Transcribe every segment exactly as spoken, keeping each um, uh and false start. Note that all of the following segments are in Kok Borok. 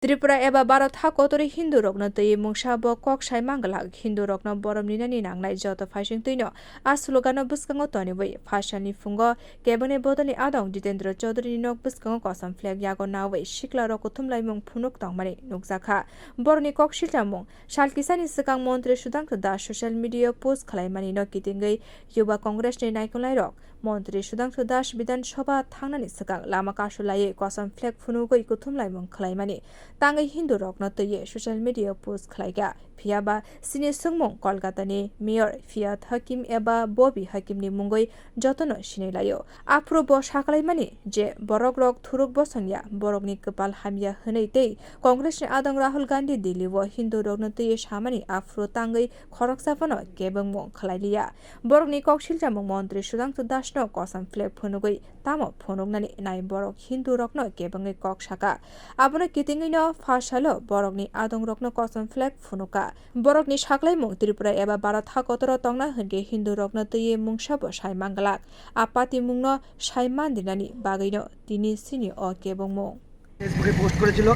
Tripura eba Bharat ha kotorwi Hindu rokno twiwi mungsa bo kok sai manglak. Hindu rokno borom ninani nangnai joto phaising twino a slogan no bwskango toniwi phasalni phungo kebengni bodolni adong Jitendra Chaudhary ni nok bwskango kosom flag yago nawi sikla rok kuthum laimung phunuk tongmani nukjakha. Borokni kok silchamung sal kisani swkang Montri Sudhangshu Das social media post khwlaimani no kitingwi Yuba Congress ni naikolnai rok Montri Sudhangshu Das Bidhan Sabha thangnani swkang lama kasu laiwi kosom flag phunugwi kuthum laimung khwlaimani tangwi Hindu rokno twiwi social media post khwlaikha. Phiyaba sini swngmung Kolkata ni Mayor Fiyad Hakim eba Bobby Hakim ni mungwi jotono sinwi laio. Aphuru bo saklaimani je borok rok thuruk bosong ya, borokni kwpal hamya hwnwi tei Congress ni adong Rahul Gandhi Delhi o Hindu rokno twiwi samani aphuru tangwi khoroksa phano kebengmung khwlailiya. Borokni kok silchamung Montri Sudhangshu Das no kosom flag phunugwi tamo phunuknani nai borok Hindu rokno kebengwi kok saka. Abono kitingwi no pha salo borokni adong rokno kosom flag phunukha. Borokni saklaimung Tripura eba Bharat ha kotoro tongna hwnkhe Hindu rokno twiwi mungsa bo sai manglak. A patimungno sai mandinani bagwino tini sini o kebengmung. Facebook-এ পোস্ট করেছিল,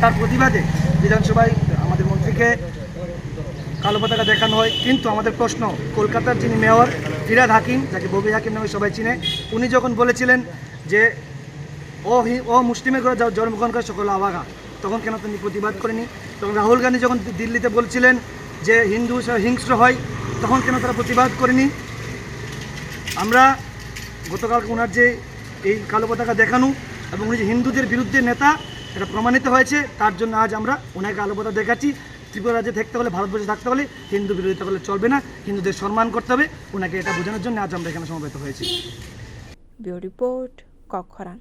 তার প্রতিবাদে বিধানসভায় আমাদের মন্ত্রীকে কালো পতাকা দেখানো হয়। কিন্তু আমাদের প্রশ্ন, কলকাতার যিনি মেয়র ফিরাদ হাকিম, যাকে ববি হাকিম নামে সবাই চিনে, উনি যখন বলেছিলেন যে অ হি-, অ মুসলিমের ঘরে জ-, জন্মগ্রহণ করে সকল আওয়াগা, তখন কেন তিনি প্রতিবাদ করেনি? তখন রাহুল গান্ধী যখন দি-, দিল্লিতে বলছিলেন যে হিন্দু স-, হিংস্র হয়, তখন কেন তারা প্রতিবাদ করেনি? আমরা গতকাল ওনার যে এই কালো পতাকা দেখানো এবং উনি যে হিন্দুদের বিরুদ্ধে নেতা, এটা প্রমাণিত হয়েছে। তার জন্য আজ আমরা ওনাকে কালো পতাকা দেখাচ্ছি। ত্রিপুরা রাজ্যে থাকতে হলে, ভারতবর্ষে থাকতে হলে হিন্দু বিরোধিতা করলে চলবে না, হিন্দুদের সম্মান করতে হবে। ওনাকে এটা বোঝানোর জন্য আজ আমরা এখানে সমবেত হয়েছি। Bureau Report, Kokkhorang.